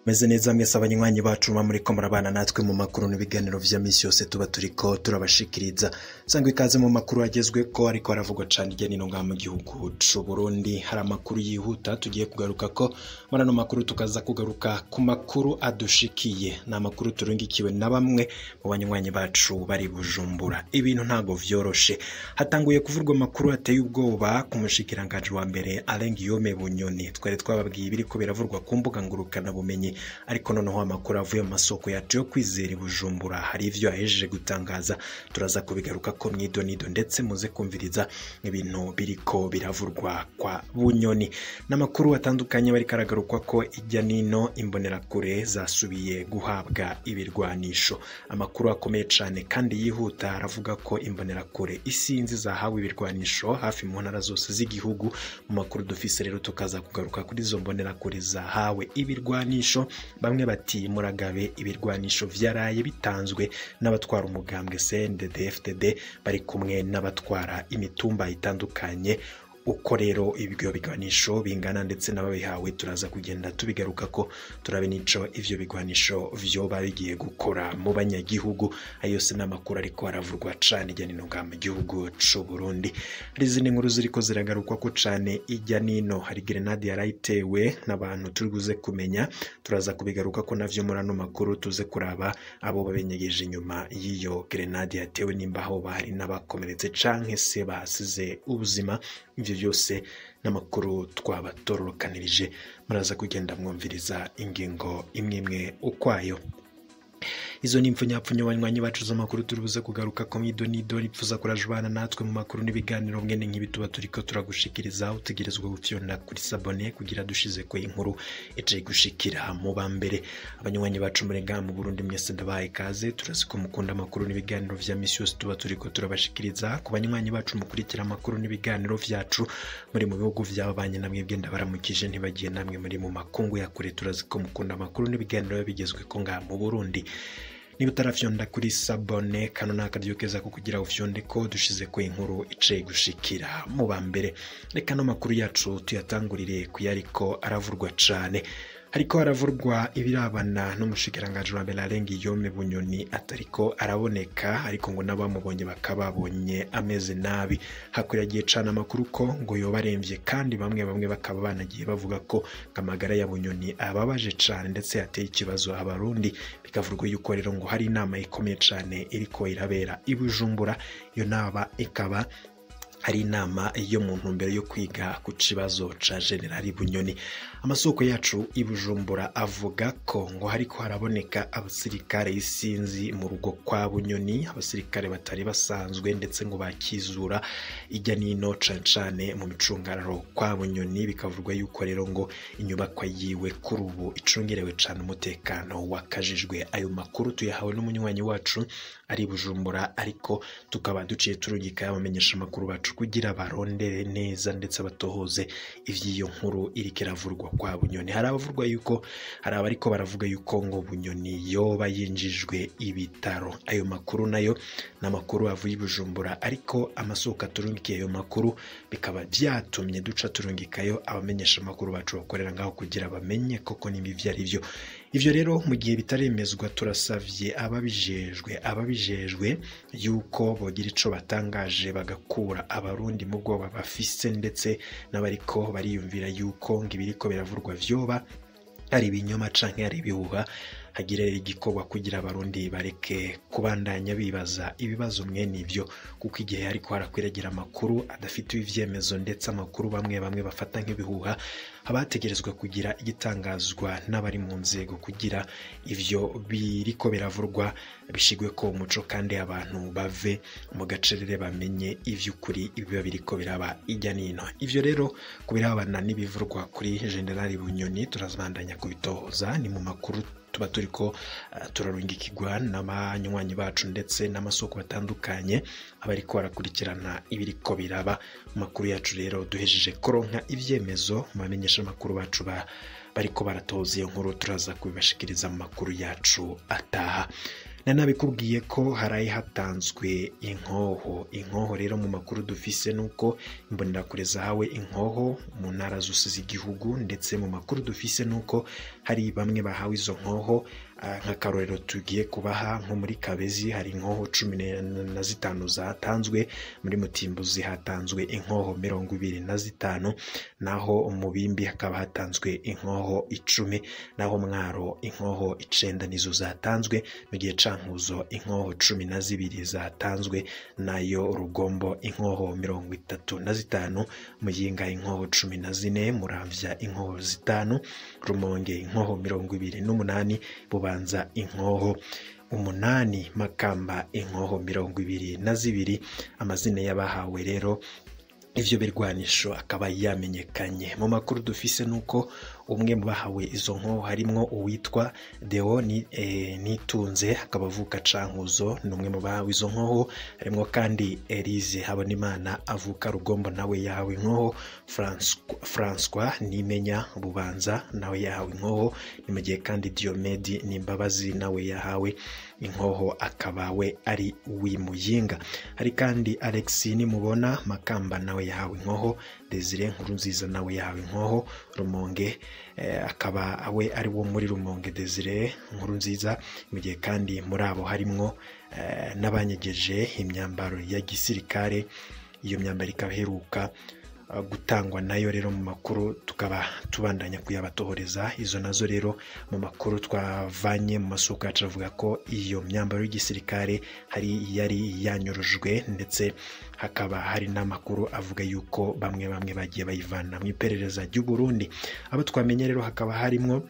Meze neza mwese abanywanyi bacu muba muriko murabana natwe mu makuru n'ibiganiro vya misi yose tuba turiko turabashikiriza. Sangwa ikaze mu makuru agezweko ariko aravugwa cane hirya no hino ngaha mu gihugu c'u Burundi. Hari amakuru yihuta tugiye kugaruka ko muri ano makuru, tukaza kugaruka ku makuru adushikiye. Ni amakuru turungikiwe na bamwe mu banywanyi bacu bari Bujumbura. Ibintu ntago vyoroshe. Hatanguye kuvurwa amakuru ateye ubwoba ku mushikiranganji wa mbere Alain Guillaume Bunyoni. Twari twababwiye ibiriko biravurwa ku mbuga ngurukana bumenyi, ariko noneho amakuru avuye mu masoko yacu yo kwizera i Bujumbura hari ivyo yahejeje gutangaza. Turaza kubigaruka ko mwidonido, ndetse muze kumviriza ibintu biriko biravurwa kwa Bunyoni n'amakuru atandukanye bariko aragarukwa ko ijya nino. Imbonerakure zasubiye guhabwa ibirwanisho. Amakuru akomeye cane kandi yihuta aravuga ko imbonerakure isinzi zahawe ibirwanisho hafi mu ntara zose z'igihugu. Mu makuru dufise rero tukaza kugaruka kuri izo mbonerakure zahawe ibirwanisho. Bamwe bati muragabe, ibirwanisho vyaraye bitanzwe n'abatwara umugambwe CNDD-FDD bari kumwe n'abatwara imitumba itandukanye. Uko rero ibyo bigwanisho bingana ndetse n'ababihawe turaza kugenda tubigaruka ko turabe nico ivyo bigwanisho vyoba bigiye gukora mu banyagihugu. Ayo yose n'amakuru ariko aravurwa cane ijya nino ngaha mu gihugu c'u Burundi. Hari izindi nkuru ziriko ziragarukwa ko cane ijya nino. Hari grenade yarayitewe n'abantu turi buze kumenya, turaza kubigaruka ko navyo muri ano makuru, tuze kuraba abo babenyegeje inyuma y'iyo grenade yatewe, nimba aho bahari n'abakomeretse canke se bahasize ubuzima. Ivyo byose n'amakuru twabatororokanirije, muraza kugenda mwumviriza ingingo imwe imwe ukwayo. Izo ni impfunyapfunyo banywanyi bacu z'amakuru turi buze kugaruka ko mwidonido. Ripfuza kurajubana natwe mu makuru n'ibiganiro mwene nk'ibi tuba turiko turagushikiriza, utegerezwa gufyonda kuri s'abonner kugira dushize ko inkuru ice gushikira mu ba mbere. Abanywanyi bacu muri ngaha mu Burundi mwese ndabahaye ikaze, turazi ko mukunda amakuru n'ibiganiro vya misi yose tuba turiko turabashikiriza. Ku banywanyi bacu mukurikira amakuru n'ibiganiro vyacu muri mu bihugu vy'ababanyi, namwe ndabaramukije, ntibagiye namwe muri mu makungu ya kure, turazi ko mukunda amakuru n'ibiganiro bigezwe ko ngaha mu Burundi. Niba utarafyonda kuri s'abonner, kano ni akaryo keza ko kugira ufyonde ko dushize ko inkuru ice gushikira mu ba mbere. Reka no makuru yacu tuyatangurire kuyariko aravurwa cane. Hariko haravurwa ibirabana n'umushikiranganji wa mbere Alain Guillaume Bunyoni atariko araboneka, ariko ngo n'abamubonye bakaba babonye ameze nabi. Hakwiragiye cane amakuru ko ngo yoba aremvye, kandi bamwe bamwe bakaba banagiye bavuga ko amagara ya Bunyoni ababaje cane ndetse yateye ikibazo abarundi. Bikavurwa yuko rero ngo hari inama ikomeye cane iriko irabera i Bujumbura. Iyo nama ikaba hari inama yo mu ntumbero yo kwiga ku kibazo ca Generali Bunyoni. Amasoko yacu i Bujumbura avuga ko ngo hariko haraboneka abasirikare isinzi mu rugo kwa Bunyoni, abasirikare batari basanzwe ndetse ngo bakizura ijya nino cane cane mu micungararo kwa Bunyoni. Bikavugwa yuko rero ngo inyubakwa yiwe kuri ubu icungerewe cane, umutekano wakajijwe. Ayo makuru tuyahawe n'umunywanyi wacu ari Bujumbura, ariko tukaba duciye turungika abamenyesha amakuru bacu kugira barondere neza ndetse batohoze ivy'iyo nkuru iriko iravurwa kwa Bunyoni. Hari abavurwa yuko hari abariko baravuga yuko ngo Bunyoni yoba yinjijwe ibitaro. Ayo makuru nayo ni amakuru avuye i Bujumbura, ariko amasoko aturungikiye ayo makuru bikaba vyatumye duca turungikayo abamenyesha amakuru bacu bakorera ngaho kugira bamenye koko nimba ivyo ari vyo. Ivyo rero mu gihe bitaremezwa, turasavye ababijejwe yuko bogira ico batangaje bagakura abarundi mu bwoba bafise, ndetse n'abariko bariyumvira yuko ngo ibiriko biravurwa vyoba ari ibinyoma canke ari ibihuha. Hagire igikorwa kugira abarundi bareke kubandanya bibaza ibibazo mwene ivyo, kuko igihe hariko harakwiragira amakuru adafite ivyemezo ndetse amakuru bamwe bamwe bafata nk'ibihuha, haba hategerezwa kugira igitangazwa n'abari mu nzego kugira ivyo biriko biravurwa bishigwe ko umuco, kandi abantu bave mu gacerere bamenye ivy'ukuri ibiba biriko biraba ijya nino. Ivyo rero kubirabana n'ibivurwa kuri Generali Bunyoni turazibandanya kubitohoza. Ni mu makuru tuba turiko turarungikirwa n'abanywanyi bacu ndetse n'amasoko batandukanye abariko barakurikirana ibiriko biraba. Mu makuru yacu rero duhejeje kuronka ivyemezo mu bamenyesha amakuru bacu bariko baratoza iyo nkuru, turaza kubibashikiriza mu makuru yacu ataha. Nanabikubwiye ko haraye hatanzwe inkoho. Inkoho rero mu makuru dufise nuko imbonerakure zahawe inkoho mu ntara zose z'igihugu, ndetse mu makuru dufise nuko hari bamwe bahawe izo nkoho. Nk'akarorero tugiye kubaha, nko muri Kabezi hari inkoho 15 zatanzwe, muri Mutimbuzi hatanzwe inkoho 25, naho mu Bimbi hakaba hatanzwe inkoho 10, naho Mwaro inkoho 9 nizo zatanzwe, mu gihe Cankuzo inkoho 12 zatanzwe, nayo Rugombo inkoho 35, Muyinga inkoho 14, Muramvya inkoho 5, Rumonge inkoho 28, Bubanza inkoho 8, Makamba inkoho 22. Amazina y'abahawe rero ivyo birwanisho akaba yamenyekanye. Mu makuru dufise nuko umwe mu bahawe izo nkoho harimwo uwitwa Deo Nitunze, akaba avuka Cankuzo, ni umwe mu bahawe izo nkoho. Harimwo kandi Elise Habonimana avuka Rugombo, nawe yahawe inkoho. François Nimenya Bubanza nawe yahawe inkoho. Ni mu gihe kandi Diomedi Nimbabazi nawe yahawe inkoho, akaba we ari uw'Imuyinga. Hari kandi Alex Nimubona Makamba nawe yahawe inkoho, Desire Nkurunziza nawe yahawe inkoho, Rumonge akaba we ari wo muri Rumonge Desire Nkurunziza. Mu gihe kandi muri abo harimwo n'abanyegeje imyambaro ya gisirikare, iyo myambaro ikaba iheruka gutangwa nayo rero mu makuru tukaba tubandanya kuyabatohoreza. Izo nazo rero mu makuru twavanye mu masoko yacu avuga ko iyo myambaro y'igisirikare hari yari yanyurujwe, ndetse hakaba hari n'amakuru avuga yuko bamwe bamwe bagiye bayivana mu iperereza ry'u Burundi. Abo twamenye rero hakaba harimwo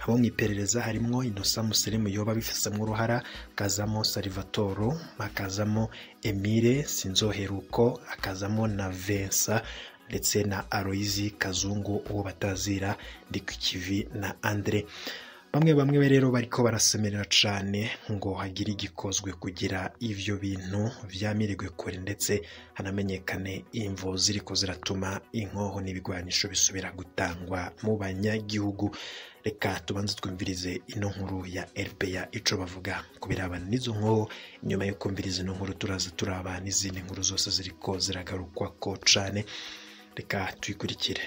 abo mu iperereza, harimwo Innocent Musirimu yoba bifisemo uruhara, hakazamo Salvatore, hakazamo Emile Sinzoheruko, hakazamo na Vincent ndetse na Aloyizi Kazungu uwo batazira Ndikikivi na Andre. Bamwe bamwe rero bariko barasemerera cane ngo hagire igikozwe kugira ivyo bintu vyamirirwe kure, ndetse hanamenyekane imvo ziriko ziratuma inkoho n'ibigwanisho bisubira gutangwa mu banyagihugu. Reka tubanze twumvirize ino nkuru ya RPA ico bavuga kubirabana n'izo nkoho. Nyuma yo kumviriza ino nkuru turaza turaba n'izindi nkuru zose ziriko ziragarukwako cane. Reka tuyikurikire.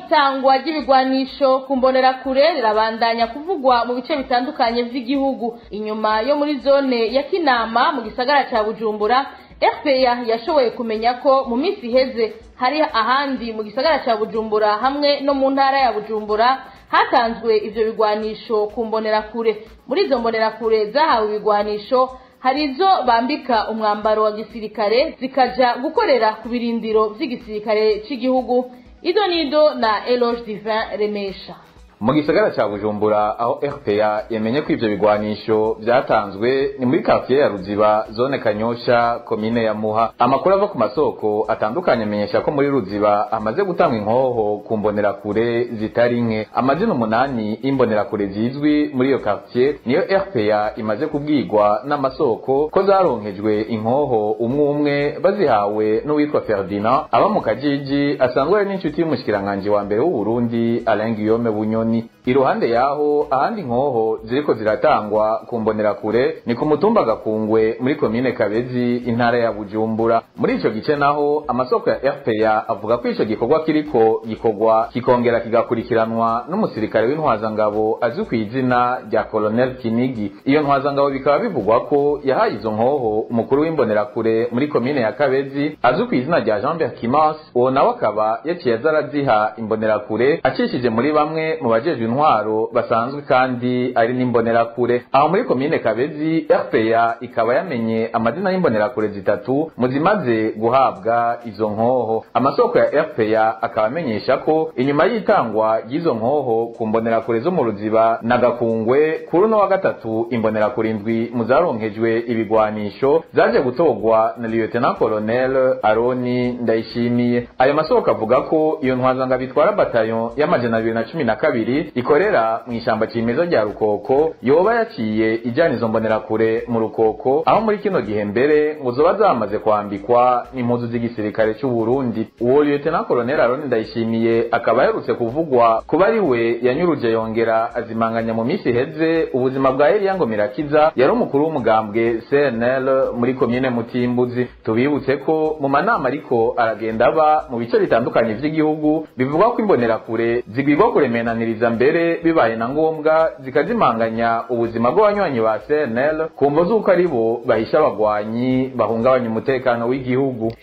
Itangwa ry'ibigwanisho ku mbonerakure rirabandanya kuvugwa mu bice bitandukanye vy'igihugu. Inyuma yo muri zone ya Kinama mu gisagara ca Bujumbura, RPA yashoboye kumenya ko mu minsi iheze hari ahandi mu gisagara ca Bujumbura hamwe no mu ntara ya Bujumbura hatanzwe ivyo bigwanisho ku mbonerakure. Muri izo mbonerakure zahawe ibigwanisho hari izo bambika umwambaro wa gisirikare zikaja gukorera ku birindiro vy'igisirikare c'igihugu. Ido nido na Eloge Divin Remesha. Mu gisagara ca Bujumbura aho RPA yamenye ko ivyo bigwanisho vyatanzwe ni muri quartier ya Ruziba, zone Kanyosha, komine ya Muha. Amakuru ava ku masoko atandukanye amenyesha ko muri Ruziba amaze gutanga inkoho ku mbonerakure zitari nke. Amazina 8 imbonerakure zizwi muri iyo quartier niyo RPA imaze kubwirwa n'amasoko ko zaronkejwe inkoho umwe umwe bazihawe n'uwitwa Ferdinand aba mu Kajiji, asanzwe ari n'inshuti y'umushikiranganje wa mbere w'u Burundi Alain Guillaume Bunyoni. Iruhande yaho ahandi nkoho ziriko ziratangwa ku mbonerakure ni ku mutumba Gakungwe muri komine Kabezi, intara ya Bujumbura. Muri ico gice naho amasoko ya RPA avuga ko ico gikorwa kiriko gikorwa kikongera kigakurikiranwa n'umusirikare w'intwazangabo azwi ku izina rya Colonel Kinigi. Iyo ntwazangabo bikaba bivugwa ko yahaye izo nkoho umukuru w'imbonerakure muri komine ya Kabezi azwi ku izina rya Jean Berkimas, uwo nawe akaba yaciye aza araziha imbonerakure acishije muri bamwe mu bajejwe intwaro basanzwe kandi ari n'imbonerakure. Aho muri komine Kabezi RPA ikaba yamenye amazina y'imbonerakure 3 mu zimaze guhabwa izo nkoho. Amasoko ya RPA akaba amenyesha ko inyuma y'itangwa ry'izo nkoho ku mbonerakure zo mu Ruziba na Gakungwe kuri uno wa gatatu imbonerakure 7 mu zaronkejwe ibigwanisho zaje gutogwa na Lieutenant Colonel Aroni Ndayishimiye. Ayo masoko avuga ko iyo ntwazanga bitwara bataillon y'amajana 212 kabiri ikorera mu ishamba cimeza rya Rukoko yoba yaciye ijana izo mbonerakure mu Rukoko, aho muri kino gihe mbere ngo zoba zamaze kwambikwa n'impuzu z'igisirikare c'u Burundi. Uwo Lieutenant Colonel Aron Ndayishimiye akaba aherutse kuvugwa kuba ari we yanyuruje yongera azimanganya mu misi iheze ubuzima bwa Eliya Ngomirakiza yari umukuru w'umugambwe CNL muri komine Mutimbuzi. Tubibutse ko mu manama ariko aragenda aba mu bice bitandukanye vy'igihugu bivugwa ko imbonerakure zigwirwa kuremenaniriza mbere bibaye na ngombwa zikazimanganya ubuzima bw'abanywanyi ba CNL ku mvo z'uko ari bo bahisha abagwanyi bahungabanya umutekano w'igihugu.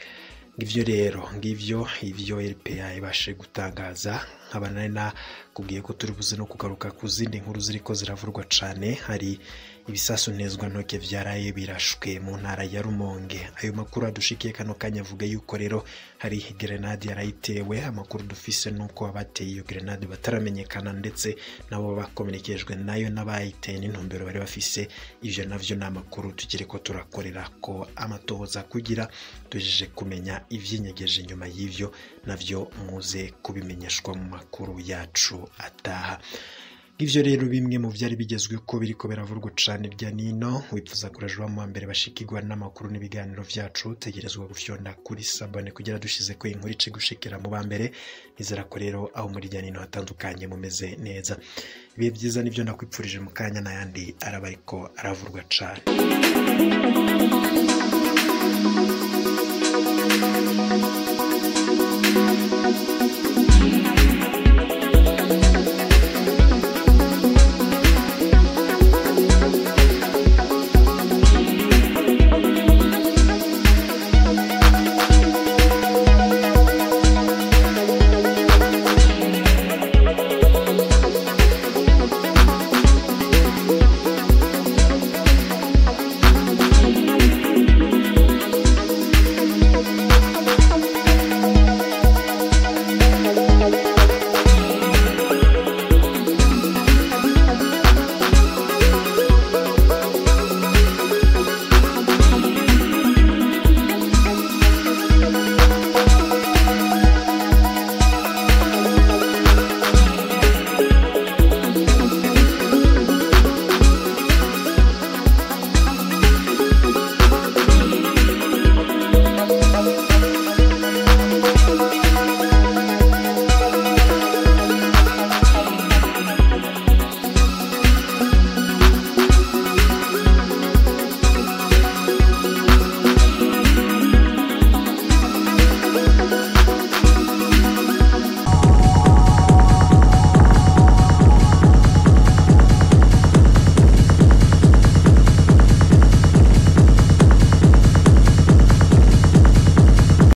Ngivyo rero, ngivyo ivyo RPA ibashe gutangaza. Nkaba nari nakubwiye ko turi buze no kugaruka ku zindi nkuru ziriko ziravurwa cane. Hari ibisasu ntezwa ntoke vyaraye birashwe mu ntara ya Rumonge. Ayo makuru adushikiye kano kanya avuga yuko rero hari grenade yarayitewe. Amakuru dufise nuko abateye iyo grenade bataramenyekana, ndetse nabo bakomerekejwe nayo n'abayiteye n'intumbero bari bafise. Ivyo navyo ni amakuru tukiriko turakorera ko amatohoza kugira tujeje kumenya ivyinyegeje inyuma y'ivyo, navyo muze kubimenyeshwa mu makuru yacu ataha. Ivyo rero bimwe mu vyari bigezwe ko biriko biravurwa cane bya nino. Wipfuza kurajwa mu mbere bashikirwa n'amakuru n'ibiganiro vyacu, tegerezwa gufyonda kuri sabone kugira dushize ko inkuru ice gushikira mu bambere. Nizera ko rero aho muri rya nino hatandukanye mumeze neza. Ibihe byiza nivyo ndakwipfurije mu kanya, n'ayandi araba ariko aravurwa cane.